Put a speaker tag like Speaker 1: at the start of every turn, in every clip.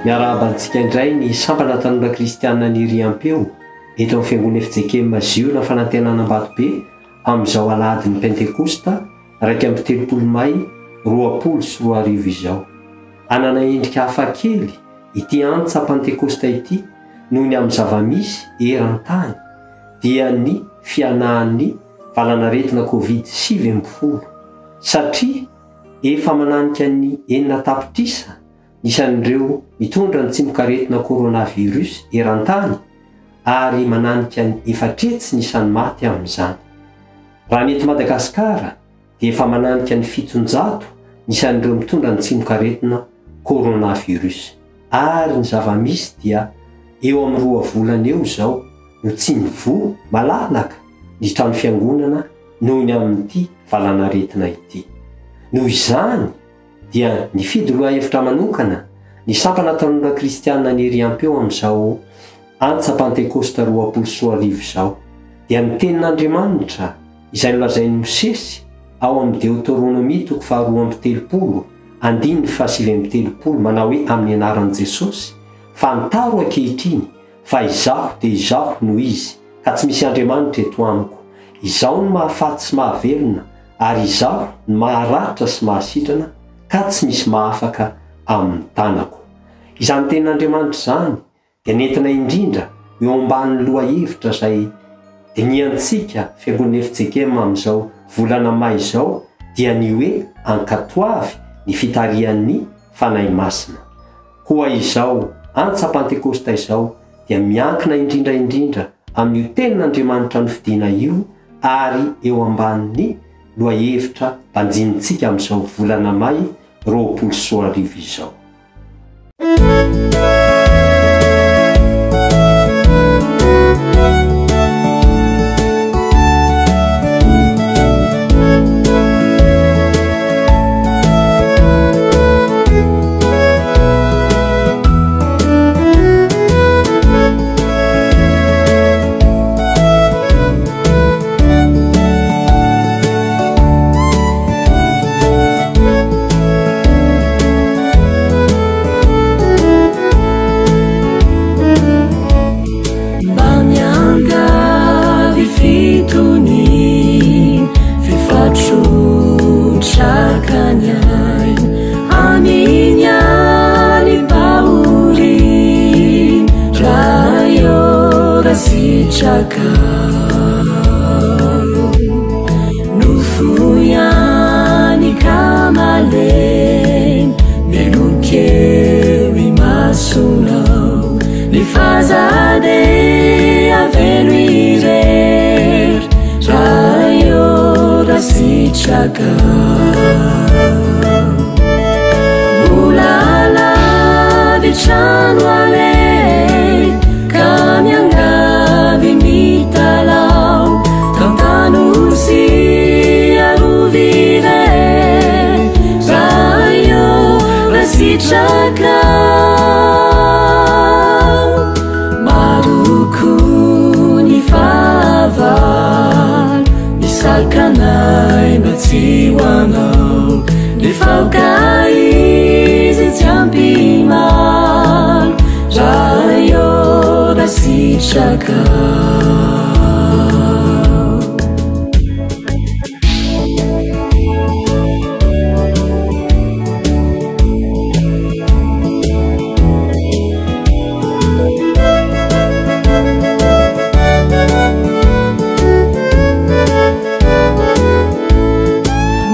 Speaker 1: Miarahaba antsika indray ny sampana tanora kristiana niriam-peo eto amin'ny fiangonana FJKM Ziona Fanantenana Ambatobe amin'izao alahadin'ny Pentekosta 31 may 2020 izao. Hanana endrika hafakely ity antsa Pantekosta ity noho ny amin'ny zava-misy eran-tany dia ny fihanahan'ny valanaretina Covid 19 satria efa mananika ny enina tapitrisa ny isan'ireo mitondra ny tsimokaretina coronavirus eran-tany ary mananika ny efatretsy ny isan'ny maty amin'izany. Raha ny eto Madagasikara dia efa mananika ny 700 ny isan'ireo mitondra ny tsimokaretina coronavirus. Ary ny zava-misy dia eo amin'ny roa volana eo izao no tsy mivoha malalaka ny trano fiangonana noho ny amin'ity valanaretina ity. Noho izany dia nifidy lohahevitra manokana ny sampana tanora kristiana niriam-peo amin'izao antsa Pantekosta 2020 izao, dia ny tenin'Andriamanitra izay nolazain'i Mosesy ao amin'ny Deotoronomia toko faha-32 andininy faha-39 manao hoe amin'ny anaran'i Jesosy, Fantaro ankehitriny fa Izaho dia Izaho no Izy, ka tsy misy Andriamanitra eto amiko. Izaho no mahafaty sy mahavelona, ary Izaho no maharatra sy mahasitrana, ka tsy misy mahafaka amin'ny tanako. Izany tenin'Andriamanitra izany dia nentina indrindra eo ambanin'ny lohahevitra izay dinihantsika Fiangonana FJKM amin'izao volana may izao dia ny hoe ankatoavy ny fitarihan'ny Fanahy Masina. Koa izao antsa Pantekosta izao dia miankina indrindra indrindra amin'io tenin'Andriamanitra nofidiana io ary eo ambanin'ny lohahevitra banjinintsika amin'izao volana may 2020 izao.
Speaker 2: Mba miangavy fitony Fefatrotraka ny aina Aminy alim-pahoriana Raha eo raha sitraka Nofo ihany ka malemy Melokeo imasonao Nefa za dia avelo irery Raha eo raha sitraka Mbola lavitra no aleha Ka miangavy mitalaho Tantano sy arovy irery Raha eo raha sitraka Maro koa ny fahavalo Misakanay mba tsy ho anao Nefa aoka izy tsy ampimalo Raha eo raha sitraka.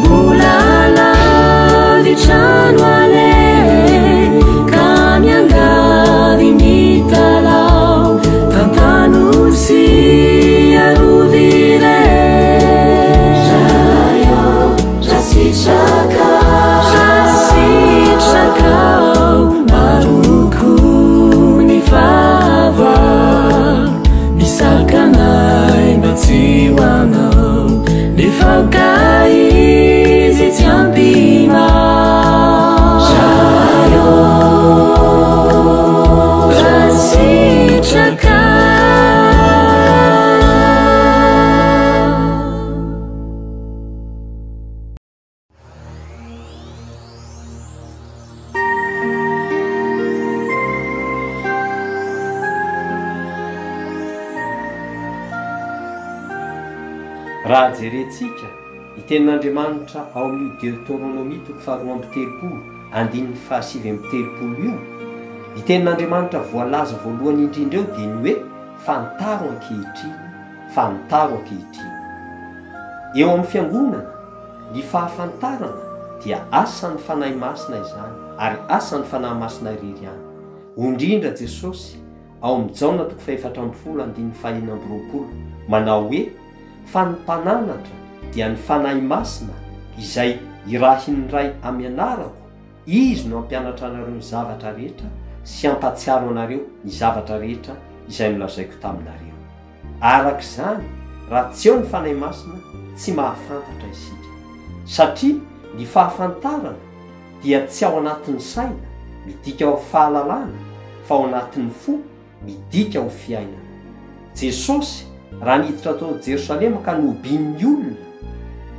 Speaker 2: Mbola lavitra no aleha Ka miangavy mitalaho Tantano sy
Speaker 1: Raha jerentsika ny Tenin'Andriamanitra ao amin'io Deoteronomia toko faharoa amby telopolo andininy fahasivy amby telopolo io, ny Tenin'Andriamanitra voalaza voalohany indrindra eo dia ny hoe fantaro ankehitriny, fantaro ankehitriny. Eo amin'ny Fiangonana, ny fahafantarana dia asan'ny Fanahy Masina izany ary asan'ny Fanahy Masina irery ihany. Hoy indrindra Jesosy ao amin'ny Jaona toko fahefatra ambin'ny folo andininy fahenina amby roapolo manao hoe, Fa ny Mpananatra dia ny Fanahy Masina izay irahin'ny Ray amin'ny anarako, Izy no hampianatra anareo ny zavatra rehetra sy hampahatsiaro anareo ny zavatra rehetra izay nolazaiko taminareo. Araka izany, raha tsy eo ny Fanahy Masina, tsy mahafantatra isika. Satria ny fahafantarana dia tsy ao anatin'ny saina, midika ho fahalalana, fa ao anatin'ny fo, midika ho fiainana. Jesosy, raha niditra tao Jerosalema ka nohobian'ny olona,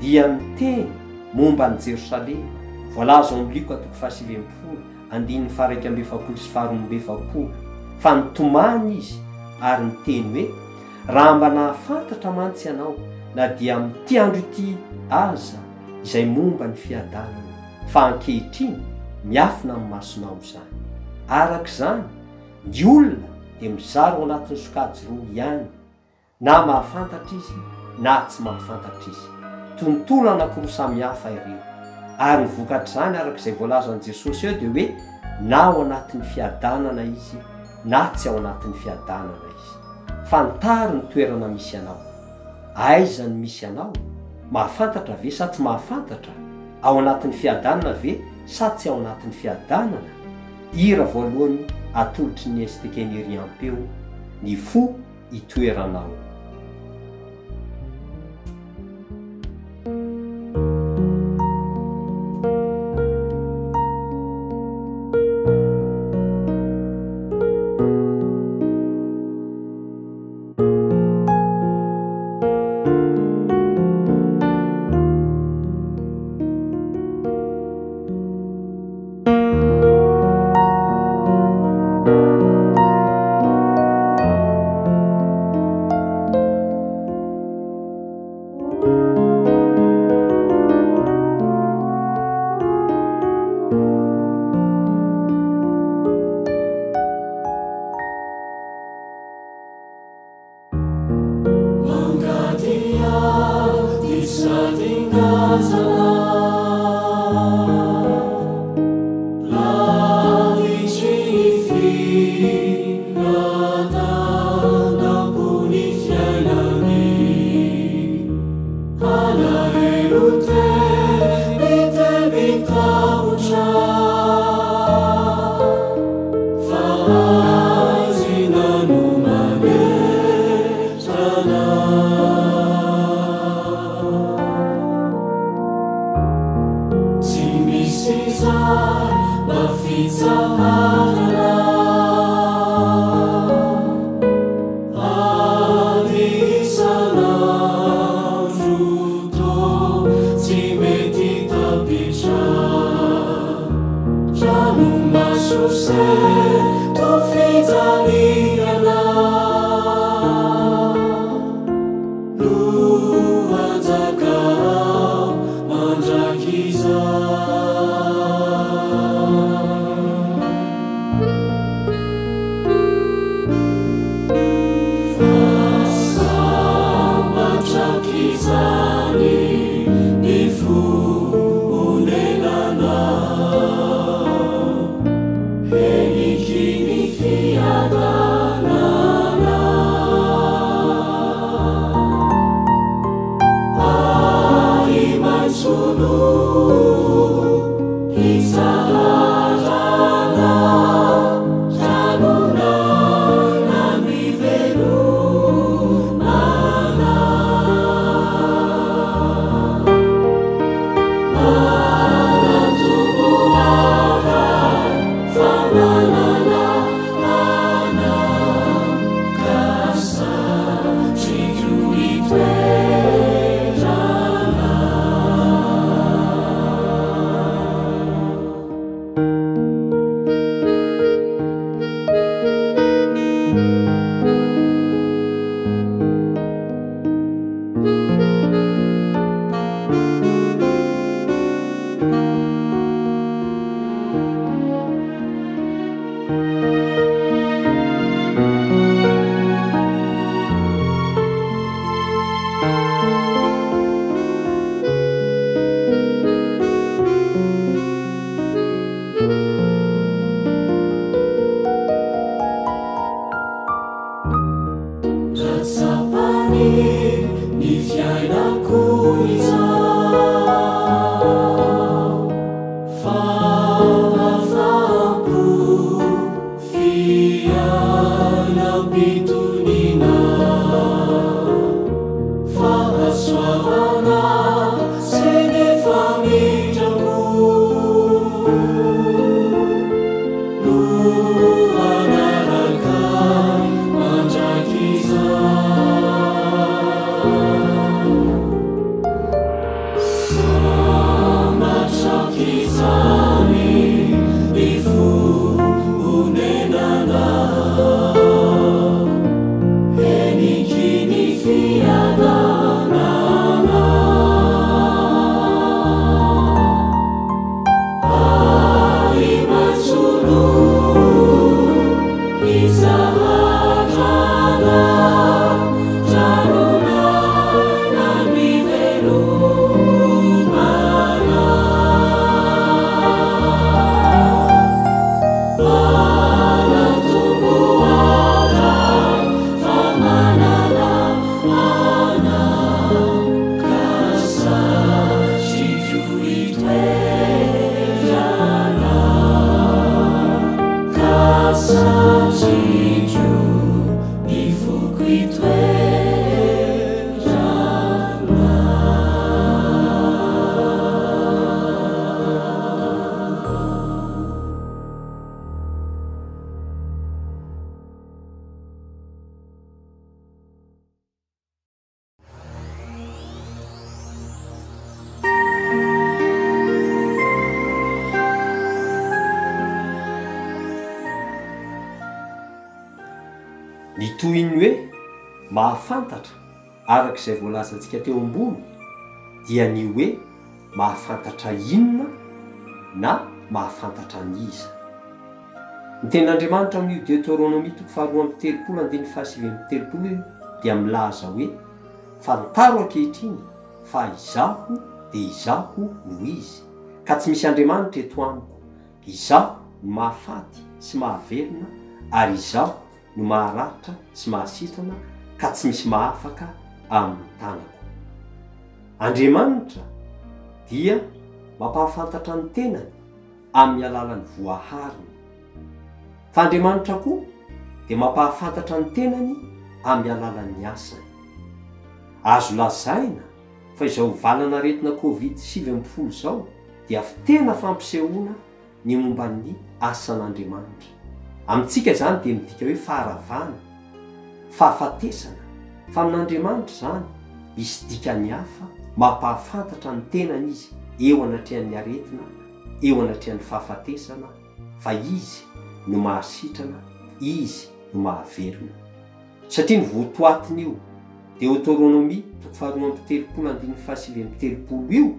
Speaker 1: dia niteny momba an'i Jerosalema, voalaza ao amin'ny Lioka toko fahasivy ambin'ny folo, andininy faha-iraika amby efapolo sy faharoa amby efapolo, fa nitomany izy ary niteny hoe, Raha mba nahafantatra mantsy ianao, na dia amin'ity andro ity aza, izay momba ny fiadanana, fa ankehitriny miafina amin'ny masonao izany. Araka izany, ny olona dia mizara ao anatin'ny sokajy roa ihany, na mahafantatra izy na tsy mahafantatra izy. Tontolo anankiroa samy hafa ireo. Ary ny vokatr'izany araka izay voalazan'i Jesosy eo dia hoe na ao anatin'ny fiadanana izy na tsy ao anatin'ny fiadanana izy. Fantaro ny toerana misy anao. Aiza no misy anao? Mahafantatra ve sa tsy mahafantatra? Ao anatin'ny fiadanana ve sa tsy ao anatin'ny fiadanana? Hira voalohany atolotry ny STK Niriampeo, Ny fo itoeranao.
Speaker 2: Mangadiady sady ngazana, lavitry ny fiadanam-po ny fiainany. Alahelo tebiteby tahotra, fa haizina no manetrana. Tsy misy izany mba fitsaharana. Ady isan'andro toa tsy mety tapitra. Ranomaso sento fijaliana no hanjaka ao mandrakizay. Fa sambatra aok'izany ny fo onenanao, heniky ny fiadanana. Ary maitso no hitsaharana, ranonana mivelomana. Manan-tombohaka fa manana ana, ka satriko hitoerana. Fahasoavana sy ny famindram-po no hanaraka ahy mandrakizay. Sambatra aoka izany ny fo onenana. Heniky ny fiadanana. Ahi-matsolo izahatrana, tranon'aina mivelomana. Manan-tombohana fa manana anaka satriko hitoerana, ka satriko ny foko hitoerana.
Speaker 1: Ny tohin'ny hoe mahafantatra araka izay voalazantsika teo ambony dia ny hoe mahafantatra inona na mahafantatra an'iza. Ny Tenin'Andriamanitra ao amin'io Deoteronomia toko faharoa amby telopolo andininy fahasivy amby telopolo io dia milaza hoe, Fantaro ankehitriny fa Izaho dia Izaho no Izy, ka tsy misy Andriamanitra eto amiko. Izaho no mahafaty sy mahavelona, ary Izaho no maharatra sy mahasitrana, ka tsy misy mahafaka amin'ny tanako. Andriamanitra dia mampahafantatra ny tenany amin'ny alalan'ny voahariny. Fa Andriamanitra koa dia mampahafantatra ny tenany amin'ny alalan'ny asany. Azo lazaina fa izao valan'aretina covid 19 izao dia tena fampisehoana ny momba ny asan'Andriamanitra. Amintsika izany dia midika hoe faharavana, fahafatesana, fa amin'Andriamanitra izany misy dikany hafa, mampahafantatra ny tenany Izy eo anatrehan'ny aretina, eo anatrehan'ny fahafatesana, fa Izy no mahasitrana, Izy no mahavelona. Satria ny votoatin'io Deotoronomia toko faharoa amby telopolo andininy fahasivy amby telopolo io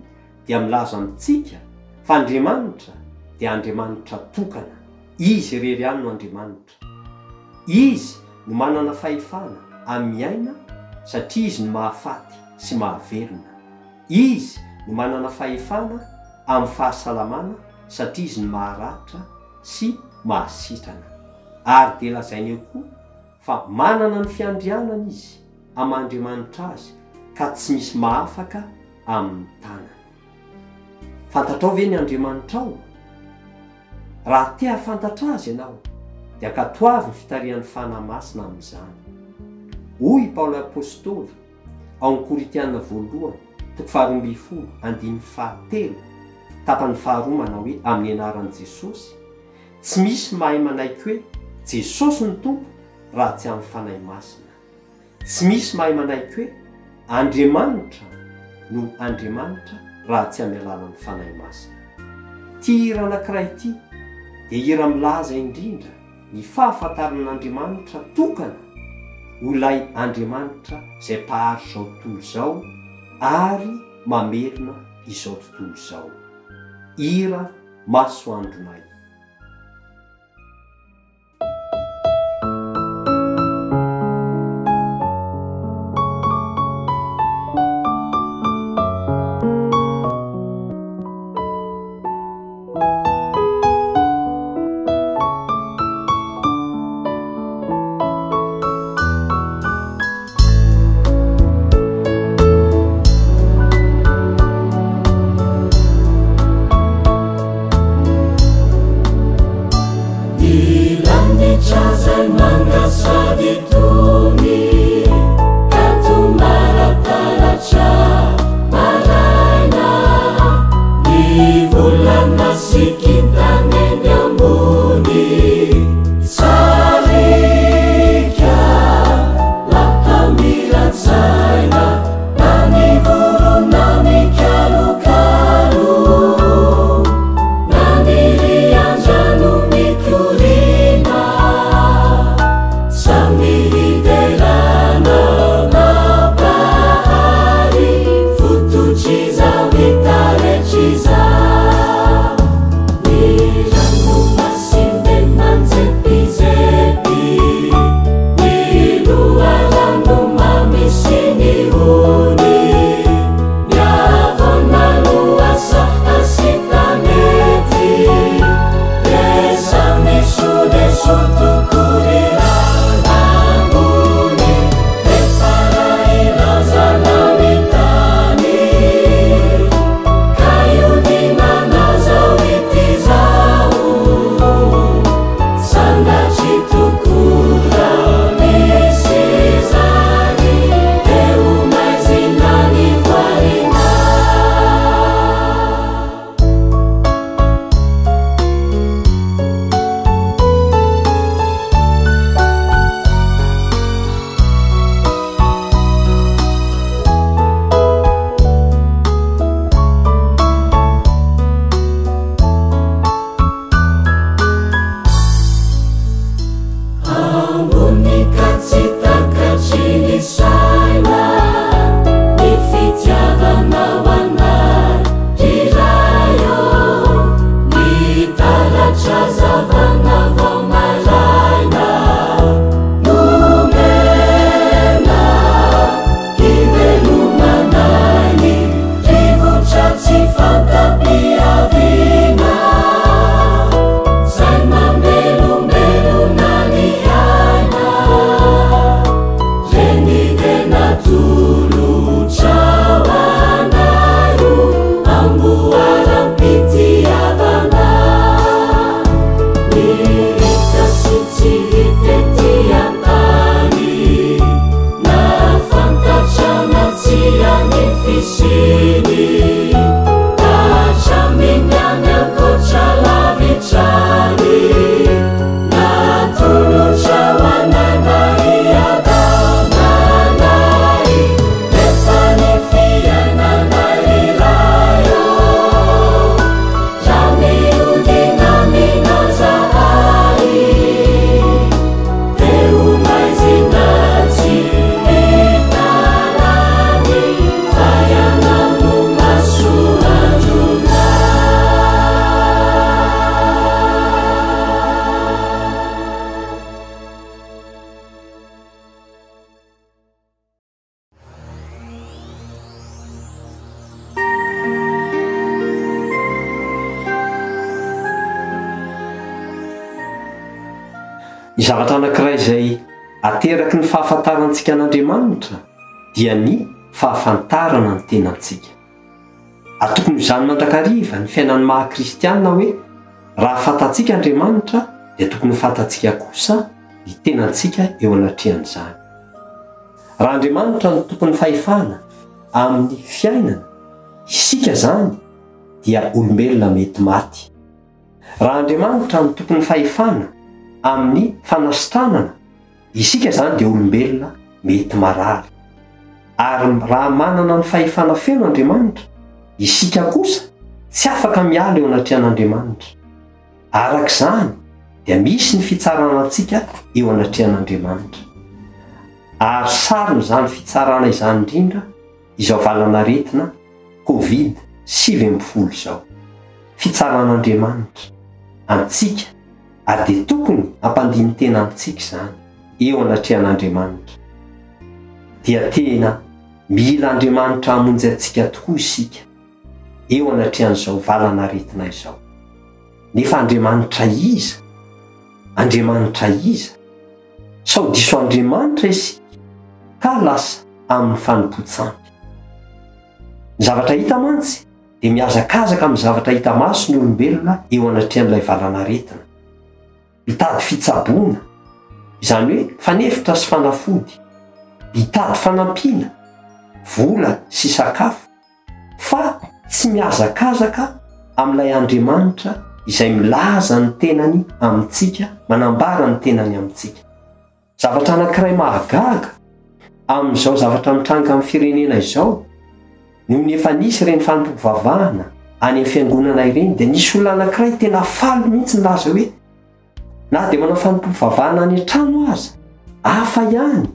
Speaker 1: dia milaza amintsika fa Andriamanitra dia Andriamanitra tokana, Izy irery ihany no Andriamanitra. Izy no manana fahefana amin'ny aina satria Izy no mahafaty sy mahavelona. Izy no manana fahefana amin'ny fahasalamana satria Izy no maharatra sy mahasitrana. Ary dia lazainy eo koa fa manana ny fiandrianana Izy aman-Andriamanitra Azy ka tsy misy mahafaka amin'ny tanany. Fantatrao ve ny Andriamanitrao? Raha te hahafantatra Azy ianao, dia ankatoavy ny fitarihan'ny Fanahy Masina amin'izany. Hoy i Paoly Apostoly ao amin'ny Korintiana voalohany, toko faharoambinifolo, andininy fahatelo, tapany faharoa manao hoe amin'ny anaran'i Jesosy, Tsy misy mahay manaiky hoe Jesosy no Tompo raha tsy amin'ny Fanahy Masina. Tsy misy mahay manaiky hoe Andriamanitra no Andriamanitra raha tsy amin'ny alalan'ny Fanahy Masina. Ity hira anankiray ity dia hira milaza indrindra ny fahafantarana an'Andriamanitra tokana ho ilay Andriamanitra izay Mpahary izao tontolo izao ary mamelona izao tontolo izao. Hira Masoandronay.
Speaker 2: fisiany ka hatramin'ny any ankoatra lavitra any natolotra ho anay mba hiadananay nefa ny fiainanay ry Ray ô raha mihodina aminao zahay dia ho maizina tsy hita lany fa ianao no masoandronay.
Speaker 1: Ny zavatra anankiray izay ateraky ny fahafantarantsika an'Andriamanitra dia ny fahafantarana ny tenantsika. Ary tokony ho izany mandrakariva ny fiainan'ny maha kristiana hoe raha fantatsika Andriamanitra dia tokony ho fantatsika kosa ny tenantsika eo anatrehan'izany. Raha Andriamanitra no tompon'ny fahefana amin'ny fiainana, isika izany dia olombelona mety maty. Raha Andriamanitra no tompon'ny fahefana amin'ny fanasitranana, isika izany dia olombelona mety marary. Ary raha manana ny fahefana feno Andriamanitra, isika kosa tsy afaka miala eo anatrehan'Andriamanitra. Araka izany dia misy ny fitsarana antsika eo anatrehan'Andriamanitra. Ary saron'izany fitsarana izany indrindra izao valan'aretina Covid 19 izao. Fitsaran'Andriamanitra antsika ary dia tokony hampandini-tena antsika izany eo anatrehan'Andriamanitra. Dia tena mila Andriamanitra hamonjy antsika tokoa isika eo anatrehan'izao valan'aretina izao. Nefa Andriamanitra iza? Andriamanitra iza? Sao diso Andriamanitra isika ka lasa amin'ny fanompoan-tsampy. Ny zavatra hita mantsy dia mihazakazaka amin'ny zavatra hita maso ny olombelona eo anatrehan'ilay valan'aretina. Mitady fitsaboana, izany hoe fanefitra sy fanafody. Mitady fanampiana, vola sy sakafo. Fa tsy mihazakazaka amin'ilay Andriamanitra izay milaza ny tenany amintsika, manambara ny tenany amintsika. Zavatra anankiray mahagaga amin'izao zavatra mitranga amin'ny firenena izao, nony efa nisy ireny fanompoam-pivavahana any amin'ny fiangonana ireny dia nisy olona anankiray tena faly mihitsy nilaza hoe Na dia manao fanompoam-pivavahana any an-trano aza, hafa ihany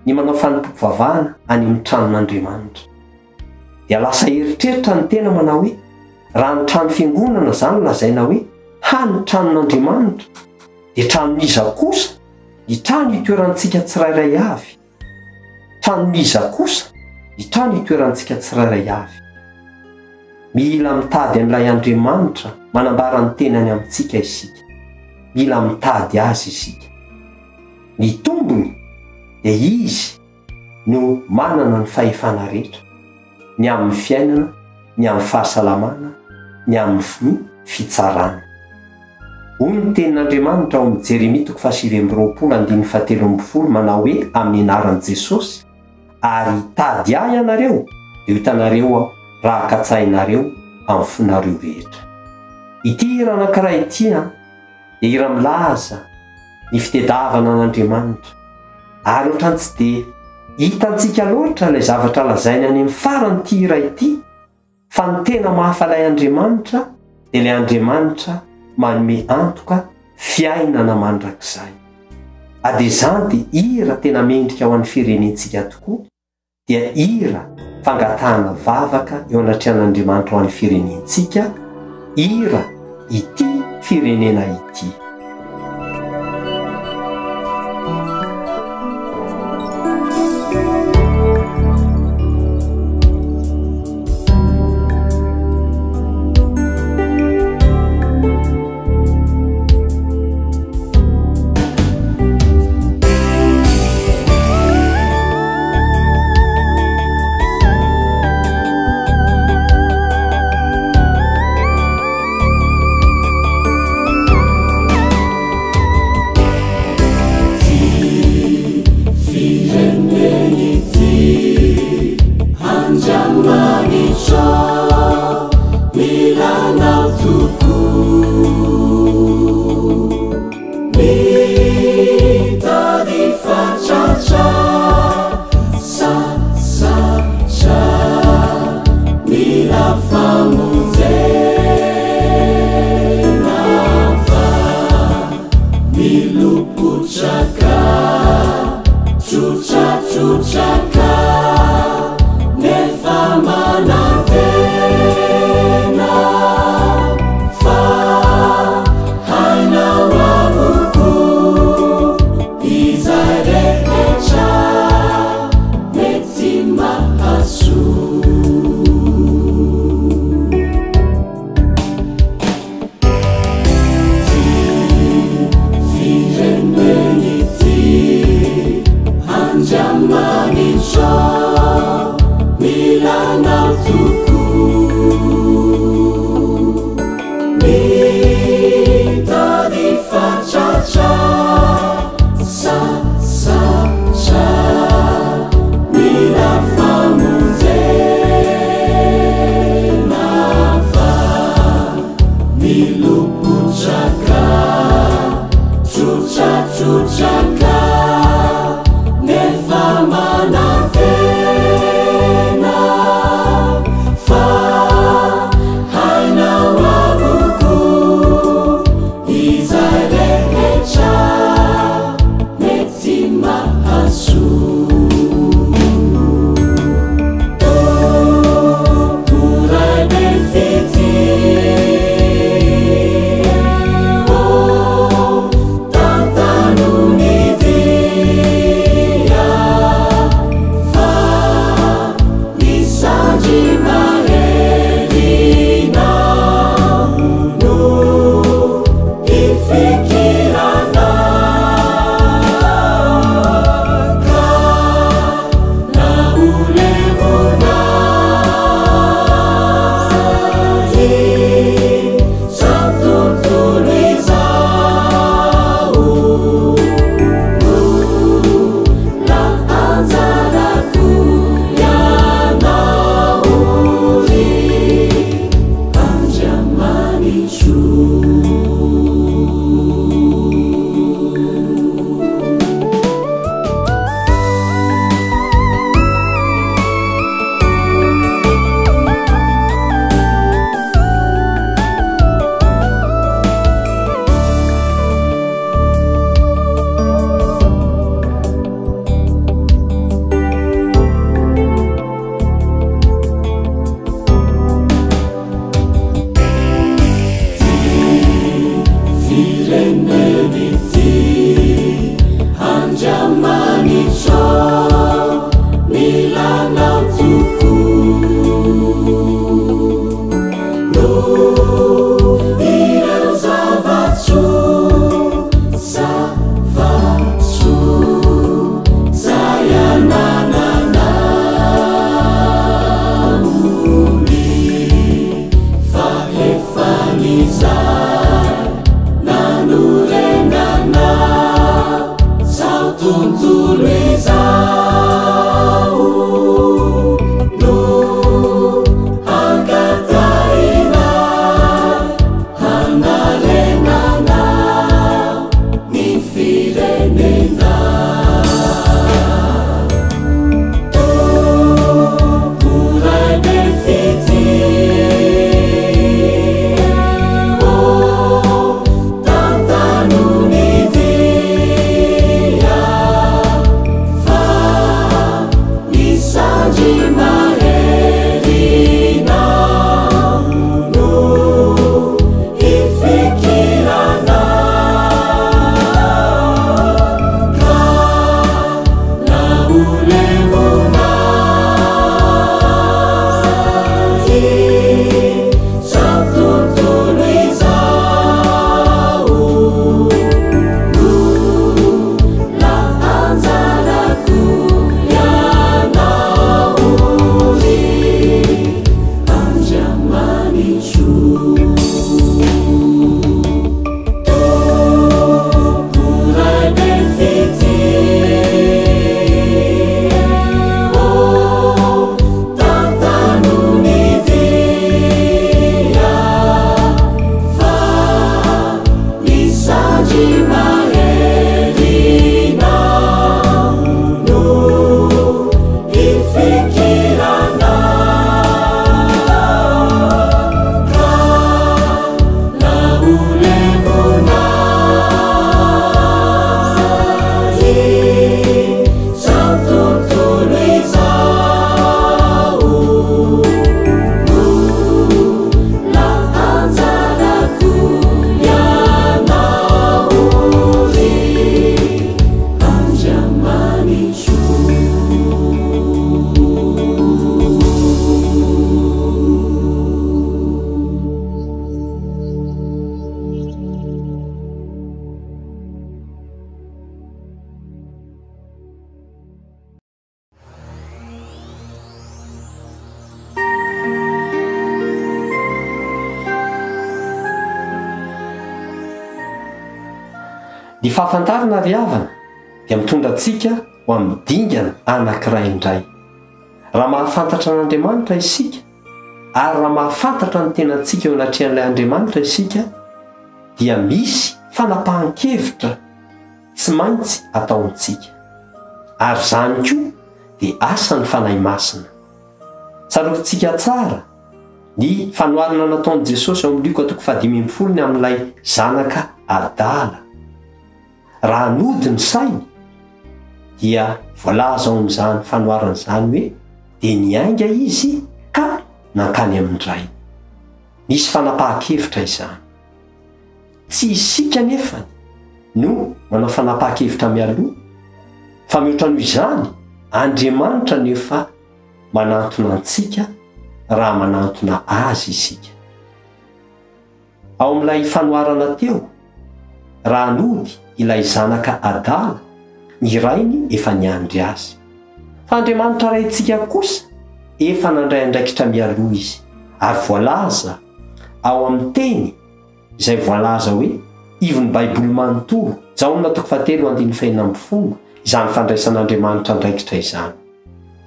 Speaker 1: ny manao fanompoam-pivavahana any amin'ny tranon'Andriamanitra. Dia lasa eritreritra ny tena manao hoe, raha ny trano fiangonana izany lazaina hoe hany tranon'Andriamanitra, dia tranon'iza kosa ny trano itoerantsika tsirairay avy? Tranon'iza kosa ny trano itoerantsika tsirairay avy? Mila mitady an'ilay Andriamanitra manambara ny tenany amintsika isika. Mila mitady Azy isika. Ny tombony dia Izy no manana ny fahefana rehetra, ny amin'ny fiainana, ny amin'ny fahasalamana, ny amin'ny fitsarana. Hoy ny tenin'Andriamanitra ao amin'ny Jeremia toko fahasivy amby roapolo andininy fahatelo ambin'ny folo manao hoe amin'ny anaran'i Jesosy, Ary hitady ahy ianareo, dia ho hitanareo aho raha katsahinareo amin'ny fonareo rehetra. Ity hira anankiray ity dia hira milaza ny fitedavana an'Andriamanitra, ary ohatran'ny tsy dia hitantsika loatra ilay zavatra lazainy any amin'ny faran'ity hira ity, Fa ny tena mahafalay Andriamanitra dia ilay Andriamanitra manome antoka fiainana mandrakizay. A dia izany dia hira tena mendrika ho an'ny firenentsika tokoa, dia hira fangatahana vavaka eo anatrehan'Andriamanitra ho an'ny firenentsika, hira ity firenena ity.
Speaker 2: Andriamanitra, mila anao tokoa. Mitady fatratra, sasatra, mila famonjena fa milopotraka, trotratrotraka, nefa manantena fa hainao avokoa izay rehetra mety mahasoa. Ty firenen'ity, Andriamanitra, mila anao tokoa. Mitady fatratra, sasatra, mila famonjena fa milopotraka, trotratrotraka, nefa manantena fa hainao avokoa.
Speaker 1: Ny fahafantarana ry havana dia mitondra antsika ho amin'ny dingana anankiray indray. Raha mahafantatra an'Andriamanitra isika, ary raha mahafantatra ny tenantsika eo anatrehan'ilay Andriamanitra isika, dia misy fanapahan-kevitra tsy maintsy ataontsika. Ary izany koa dia asan'ny Fanahy Masina. Tsarovintsika tsara ny fanoharana nataon'i Jesosy ao amin'ny Lioka toko fahadimy ambin'ny folo ny amin'ilay zanaka adala. Raha nody ny sainy, dia voalaza ao amin'izany fanoharana izany hoe dia niainga izy ka nankany amin-drainy. Nisy fanapahan-kevitra izany. Tsy isika anefa no manao fanapahan-kevitra mialoha, fa mihoatra noho izany, Andriamanitra no efa manantona antsika raha manantona Azy isika. Ao amin'ilay fanoharana teo, raha nody ilay zanaka adala, ny rainy efa niandry azy. Fa Andriamanitra Raintsika kosa efa nandray andraikitra mialoha Izy, ary voalaza ao amin'ny Teny izay voalaza hoe ivon'ny Baiboly manontolo, Jaona toko fahatelo andininy fahenina ambin'ny folo, izany fandraisan'Andriamanitra andraikitra izany.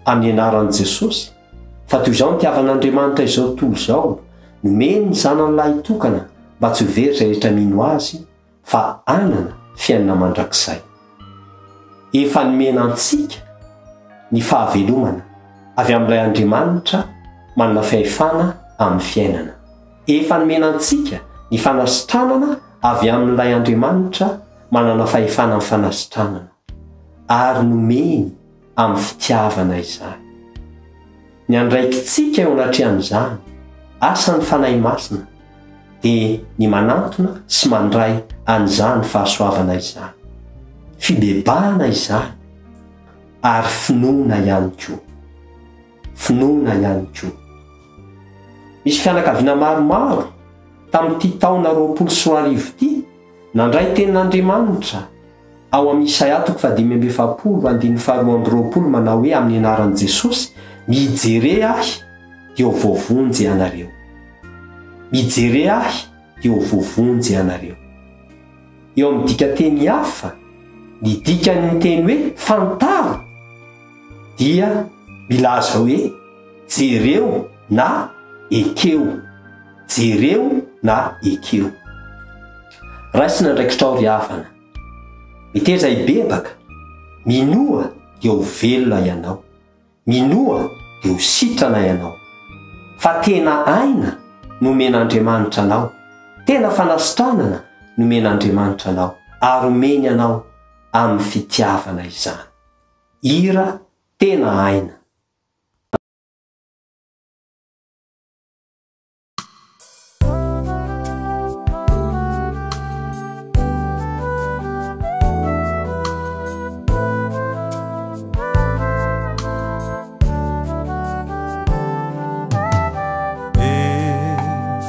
Speaker 1: Amin'ny anaran'i Jesosy, fa toy izao nitiavan'Andriamanitra izao tontolo izao, nomeny ny Zanany lahitokana mba tsy ho very izay rehetra mino Azy, fa hanana fiainana mandrakizay. Efa nomena antsika ny fahavelomana avy amin'ilay Andriamanitra manana fahefana amin'ny fiainana. Efa nomena antsika ny fanasitranana avy amin'ilay Andriamanitra manana fahefana amin'ny fanasitranana, ary nomeny amin'ny fitiavana izany. Ny andraikitsika eo anatrehan'izany, asan'ny Fanahy Masina, dia ny manantona sy mandray an'izany fahasoavana izany. Fibebahana izany, ary finoana ihany koa. Finoana ihany koa. Misy fianakaviana maromaro tamin'ity taona 2020 ity nandray tenin'Andriamanitra ao amin'ny Isaia toko fahadimy amby efapolo andininy faharoa amby roapolo manao hoe amin'ny anaran'i Jesosy, mijere ahy dia ho voavonjy ianareo. Mijere ahy dia ho voavonjy ianareo. Eo amin'ny dikanteny hafa, ny dikan'ny teny hoe fantaro dia milaza hoe jereo na ekeo. Jereo na ekeo. Raisina andraikitrao ry havana. Meteza hibebaka, minoa dia ho velona ianao. Minoa dia ho sitrana ianao. Fa tena aina no omen'Andriamanitra anao, tena fanasitranana no omen'Andriamanitra anao, ary omeny anao amin'ny fitiavana izany. Hira tena aina.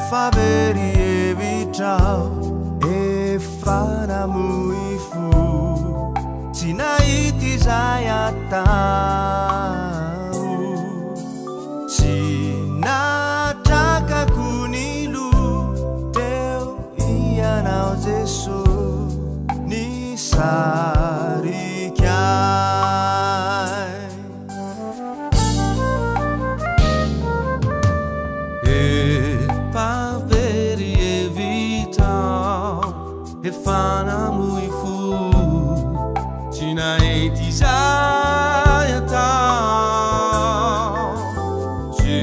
Speaker 2: Efa very hevitra aho, efa namoy fo, tsy nahita izay atao. Tsy nahatrakako ny loha teo Ianao Jeso nisarika ahy. Efa very hevitra aho, efa namoy fo, tsy nahita izay atao. Tsy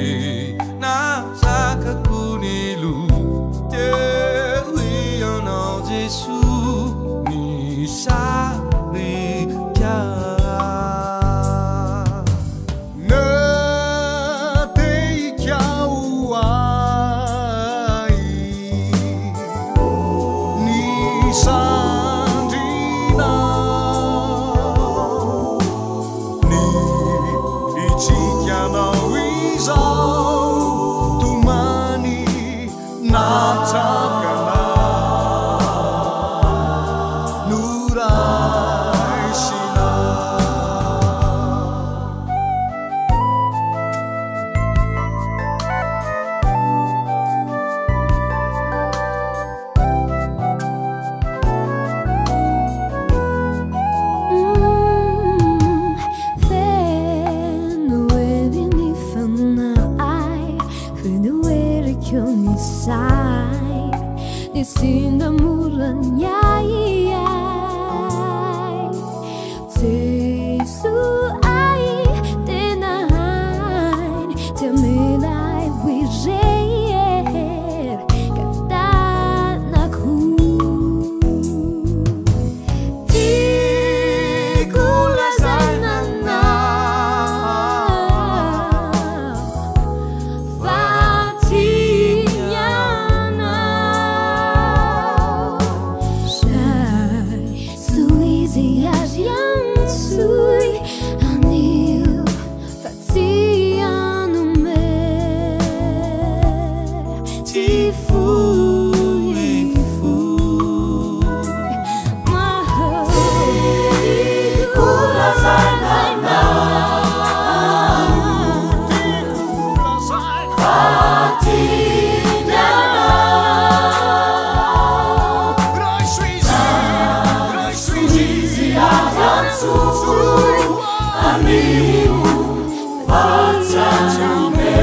Speaker 2: Sinda mora ny ahiahy Jeso ahy tena hainy Tsy hamela ahy ho irery Ka tanako Tiako lazaina anao Fa tiany anao Raiso izy ary antsoy anio Fa tsy hanome Tsy fohifohy Tiako lazaina anao Fa tiany anao Raiso izy ary antsoy anio Fa tsy hanome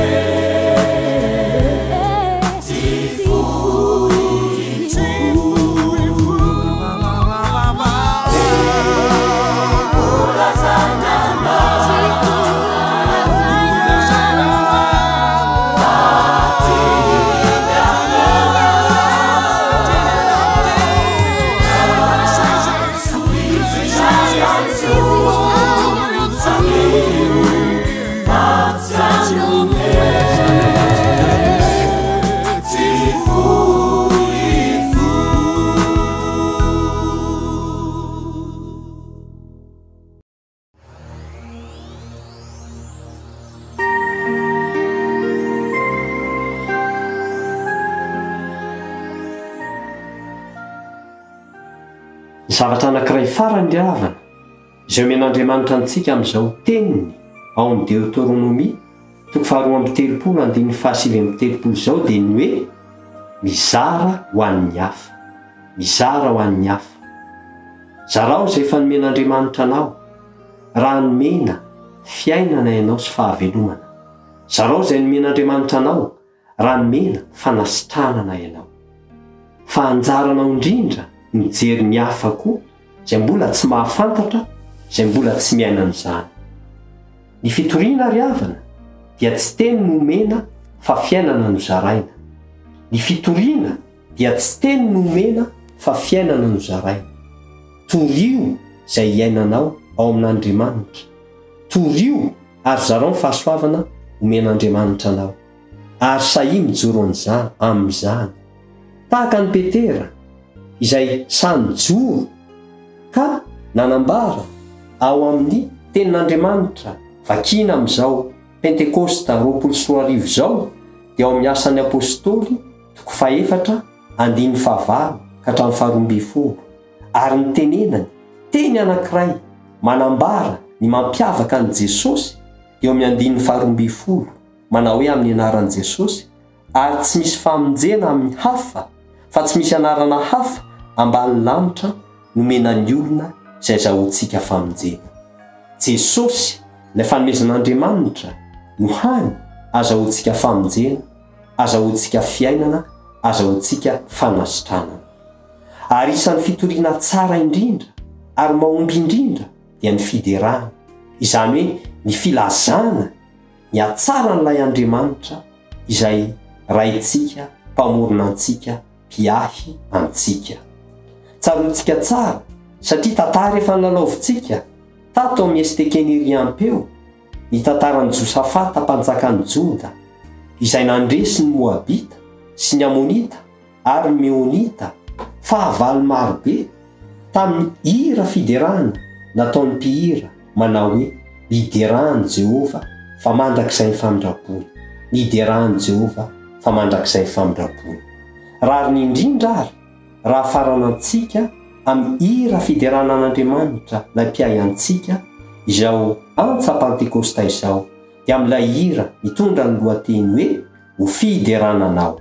Speaker 2: Tsy fohifohy Tiako lazaina anao Fa tiany anao Raiso izy ary antsoy anio Fa tsy hanome Tsy fohifohy
Speaker 1: Ny zavatra anankiray farany ry havana, izay omen'Andriamanitra antsika amin'izao teniny ao amin'ny Deotoronomia toko faharoa amby telopolo andininy fahasivy amby telopolo izao dia ny hoe mizara ho an'ny hafa. Mizara ho an'ny hafa. Zarao izay efa nomen'Andriamanitra anao, raha nomena fiainana ianao sy fahavelomana. Zarao izay nomen'Andriamanitra anao, raha nomena fanasitranana ianao. Fa anjaranao indrindra ny mijery ny hafa koa izay mbola tsy mahafantatra, izay mbola tsy miaina an'izany. Ny fitoriana ry havana dia tsy teny no omena fa fiainana no zaraina. Ny fitoriana dia tsy teny no omena fa fiainana no zaraina. Torio izay iainanao ao amin'Andriamanitra. Torio ary zarao ny fahasoavana omen'Andriamanitra anao. Ary sahia mijoro an'izany, amin'izany. Tahaka an'i Petera, izay sahy nijoro ka nanambara ao amin'ny Tenin'Andriamanitra vakiana amin'izao Pentekosta 2020 izao, dia ao amin'ny Asan'ny Apostoly, toko fahefatra, andininy fahavalo ka hatramin'ny faharoa ambin'ny folo, ary nitenenany teny anankiray manambara ny mampiavaka an'i Jesosy eo amin'ny andininy faharoa ambin'ny folo, manao hoe amin'ny anaran'i Jesosy, ary tsy misy famonjena amin'ny hafa, fa tsy misy anarana hafa ambany lanitra nomena ny olona izay azahoantsika famonjena. Jesosy, ilay fanomezan'Andriamanitra, no hany azahoantsika famonjena, azahoantsika fiainana, azahoantsika fanasitranana. Ary isan'ny fitoriana tsara indrindra ary mahomby indrindra dia ny fiderana, izany hoe ny filazana ny hatsaran'ilay Andriamanitra izay Raintsika, Mpamorona antsika, Mpiahy antsika. Tsaroantsika tsara satria tantara efa nilalaovintsika tato amin'ny STK Niriampeo ny tantaran'i Josafata mpanjakan'i Joda izay nandresy ny Moabita sy ny Amonita ary ny Meonita fahavalo marobe tamin'ny hira fiderana nataon'ny mpihira manao hoe Miderà an'i Jehovah fa mandrakizay ny famindram-pony, miderà an'i Jehovah fa mandrakizay ny famindram-pony. Rariny indrindra àry raha faranantsika amin'ny hira fiderana an'Andriamanitra ilay Mpiahy antsika izao antsa Pantekosta izao, dia amin'ilay hira mitondra ny lohateny hoe Ho fiderana Anao.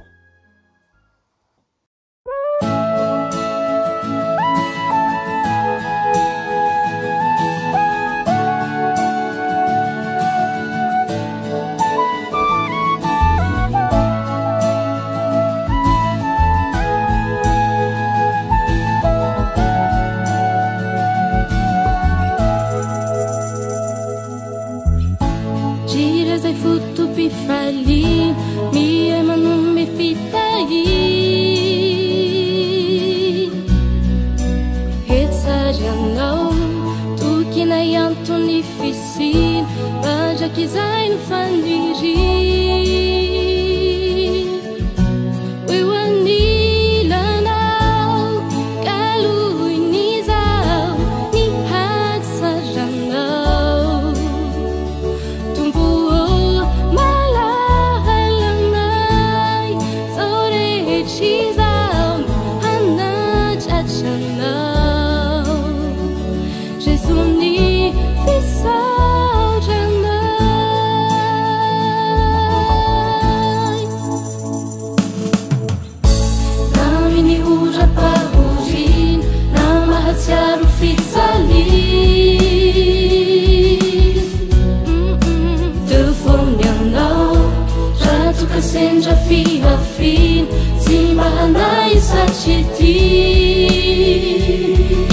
Speaker 2: Ka sendra fihafiana Tsy mba hanahy satria tia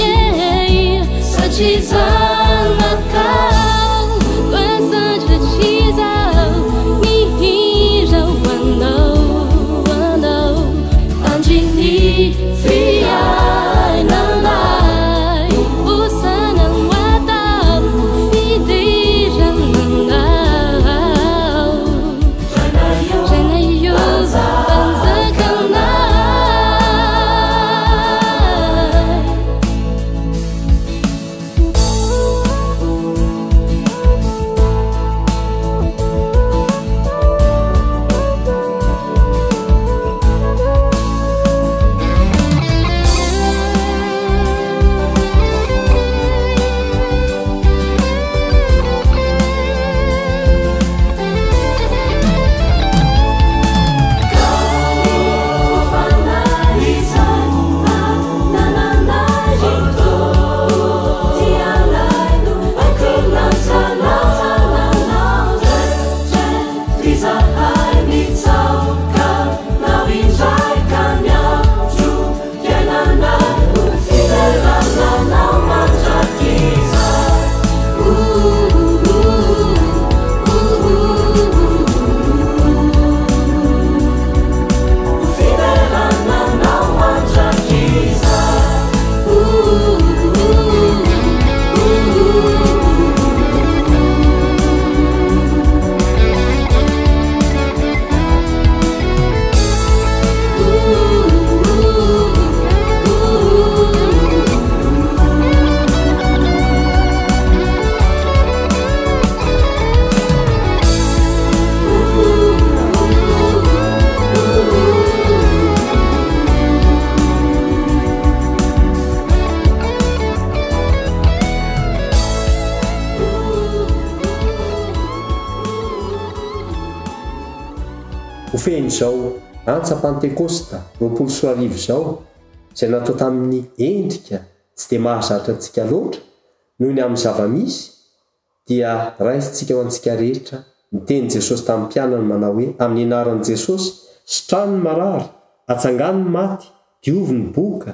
Speaker 2: Yeah Satria zanakao Koa izaho Mihira ho anao Ho anao Andrin'ny fiainanay Hosana ho atao Fiderana anao Rainay io Mpanjakanay.
Speaker 1: Ho fehin'izao Antsa Pantekosta 2020 izao, izay natao tamin'ny endrika tsy dia mahazatra antsika loatra noho ny amin'ny zava-misy, dia raisintsika ho antsika rehetra ny tenin'i Jesosy tamin'ny mpianany manao hoe, Amin'ny anaran'i Jesosy, sitrano ny marary, atsangano ny maty, diovy ny boka,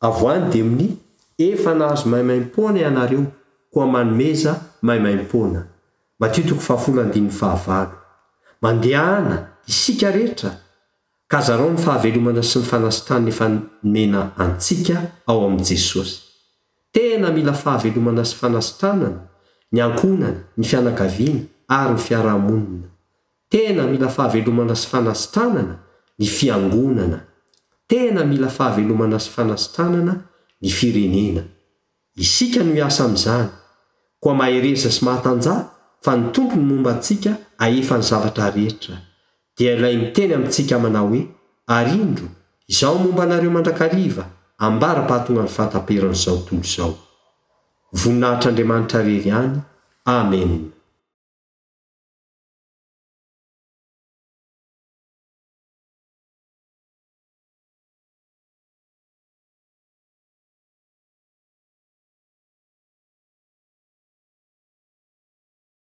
Speaker 1: avoahy ny demonia, efa nahazo maimaimpoana ianareo, koa manomeza maimaimpoana. Matio toko fahafolo andininy fahavalo. Mandehana, isika rehetra, ka zarao ny fahavelomana sy ny fanasitranana efa nomena antsika ao amin'i Jesosy. Tena mila fahavelomana sy fanasitranana ny ankohonana, ny fianakaviana ary ny fiarahamonina. Tena mila fahavelomana sy fanasitranana ny fiangonana. Tena mila fahavelomana sy fanasitranana ny firenena. Isika no hiasa amin'izany. Koa mahereza sy mahatanjaha fa ny Tompo no momba antsika ahefa ny zavatra rehetra. Dia ilay miteny amintsika manao hoe, Ary indro, Izaho momba anareo mandrakariva, ambara-pahatongan'ny fahataperan'izao tontolo izao. Voninahitr'Andriamanitra irery ihany. Amena.